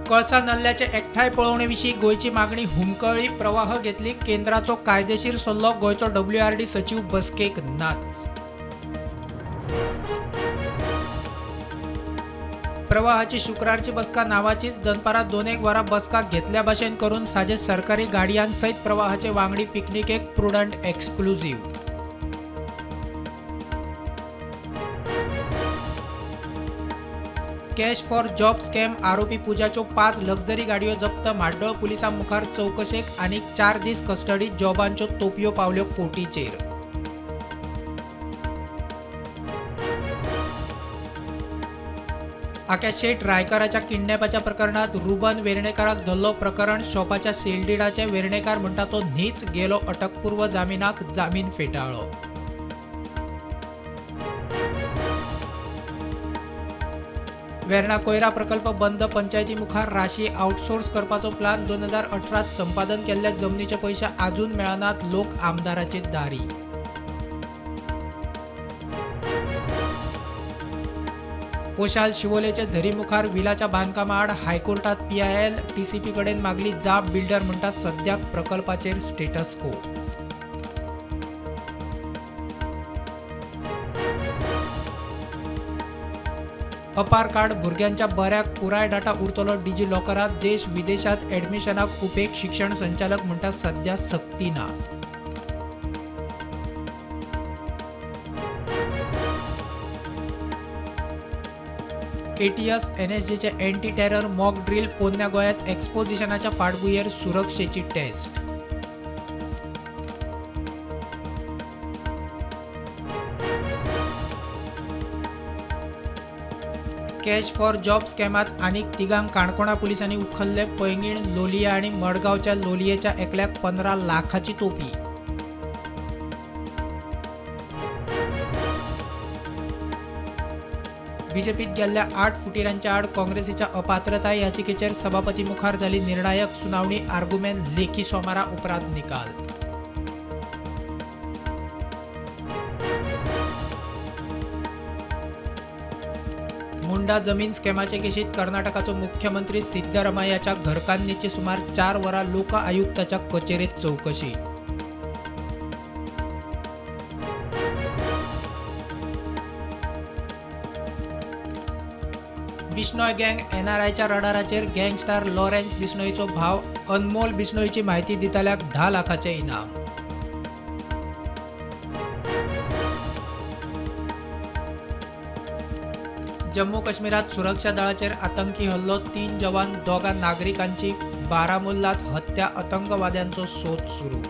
कळसा नल्ल्याचे एकठांय पळोवणे विशीं गोंयची मागणी हुमकळी प्रवाह घेतली. केंद्राचो कायदेशीर सल्लो. गोंयचो डब्ल्यूआरडी सचीव बसकेक नाच. प्रवाहाची शुक्रारची बसका नावाचीच. दनपारां 2-1 वरां बसका घेतल्या भाशेन करून साजे सरकारी गाडयांसयत प्रवाहाचे वांगडी पिकनिकेक. Prudent exclusive. Cash for job scam आरोपी पूजाच्यो 5 लक्झरी गाडयो जप्त. म्हाड्डोळ पुलिसां मुखार चवकशेक आनीक 4 दीस कस्टडीत. जॉबांच्यो तोपयो पावल्यो कोटीचेर. आक्या शेट रायकाराच्या किडनॅपाच्या प्रकरणात रुबन वेर्णेकाराक धरलो. प्रकरण शॉपाच्या सेलडीडाचे. वेर्णेकार म्हणटा तो न्हीच गेलो अटकपूर्व जामिनाक. जामीन फेटाळ्ळो. वेर्णा कोयरा प्रकल्प बंद. पंचायती मुखार राशी आउटसोर्स करपाचो प्लान. 2018 संपादन केल्ल्या जमनीचे पयशे आजून मेळनात. लोक आमदाराचे दारी. पोशाल शिवोलेचे झरीमुखार विलाच्या बांदकामाआड हायकोर्टात पीआयएल. टीसीपी कडेन मागली जाप. बिल्डर म्हणटा सद्याक प्रकल्पाचेर स्टेटस को. अपार कार्ड भुरग्यांच्या बऱ्याक. पुराय डाटा उरतलो डिजी लॉकरात. देश विदेशात ॲडमिशनाक उपेग. शिक्षण संचालक म्हणटा सध्या सक्ती ना. एटीएस एनएसजीचे अँटी टेरर मॉक ड्रिल. पोन्न्या गोंयांत एक्सपोजिशनाच्या फाटभुंयेर सुरक्षेची टेस्ट. कॅश फॉर जॉब स्कॅमात आनीक तिगांक काणकोणा पुलिसांनी उखल्ले. पैंगीण, लोलया आनी मडगांवच्या लोलयेच्या एकल्याक 15 लाखाची तोपी. बीजेपीत गेल्ल्या 8 फुटिरांच्या आड काँग्रेसीच्या अपात्रताय याचिकेचेर सभापती मुखार जाली निर्णायक सुनावणी. आर्गुमेंट लेखी. सोमारा उपरांत निकाल. मुंडा जमीन स्कॅमाचे केशीत कर्नाटकाचो मुख्यमंत्री सिद्धरमय्याच्या घरकान्नीची सुमार 4 वरां लोक आयुक्ताच्या कचेरेत चवकशी. बिश्नोय गँग एनआरआयच्या रडाराचेर. गँगस्टार लॉरेन्स बिश्नोईचो भाव अनमोल बिश्नोईची माहिती दितल्याक 10 लाखाचे इनाम. जम्मू काश्मीरात सुरक्षा दळाचेर आतंकी हल्लो. 3 जवान 2 नागरिकांची बारामुल्लात हत्या. आतंकवाद्यांचो सोद सुरू.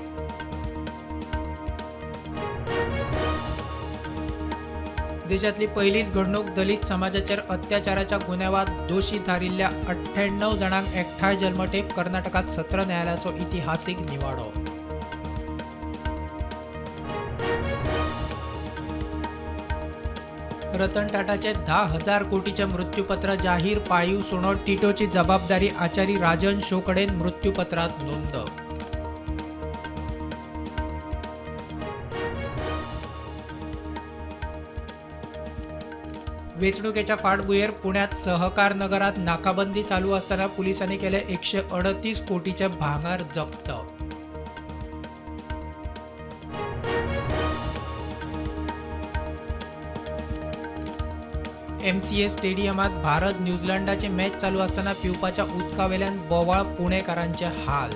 देशातली पहिलीच घडणूक. दलित समाजाचेर अत्याचाराच्या गुन्यांवात दोशी थारिल्ल्या 98 जाणांक एकठांय जल्मठेप. कर्नाटकात सत्र न्यायालयाचो इतिहासीक निवाडो. रतन टाटाचे 10,000 कोटीचे मृत्यूपत्र जाहीर. पाळीव सुणो टिटोची जबाबदारी आचारी राजन शो कडेन. मृत्यूपत्रात नोंद. वेंचणुकेच्या फाटभुंयेर पुण्यात सहकार नगरात नाकाबंदी चालू असताना पोलिसांनी केले 138 कोटीचे भांगर जप्त. एमसीए स्टेडियमात भारत न्यूझीलंडाची मॅच चालू असताना पिवपाच्या उदकावेल्यान बोवाळ. पुणेकारांचे हाल.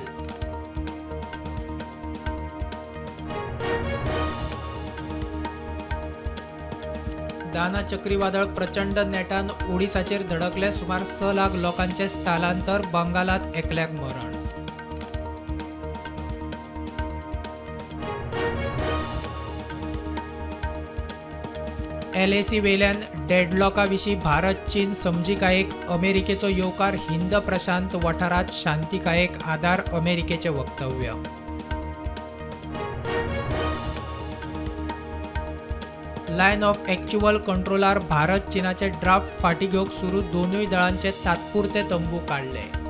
दाना चक्रीवादळ प्रचंड नेटान ओडिसाचेर धडकले. सुमार 6 लाख लोकांचे स्थलांतर. बंगालात एकल्याक मरण. एलएसी वेल्यान डेडलॉका विशीं भारत चीन समजिकायेक अमेरिकेचो येवकार. हिंद प्रशांत वाठारांत शांतिकायेक आदार. अमेरिकेचें वक्तव्य. लायन ऑफ एक्च्युअल कंट्रोलार भारत चीनाचे ड्राफ्ट फाटीं घेवंक सुरू. दोनूय दळांचे तात्पुरते तंबू काडले.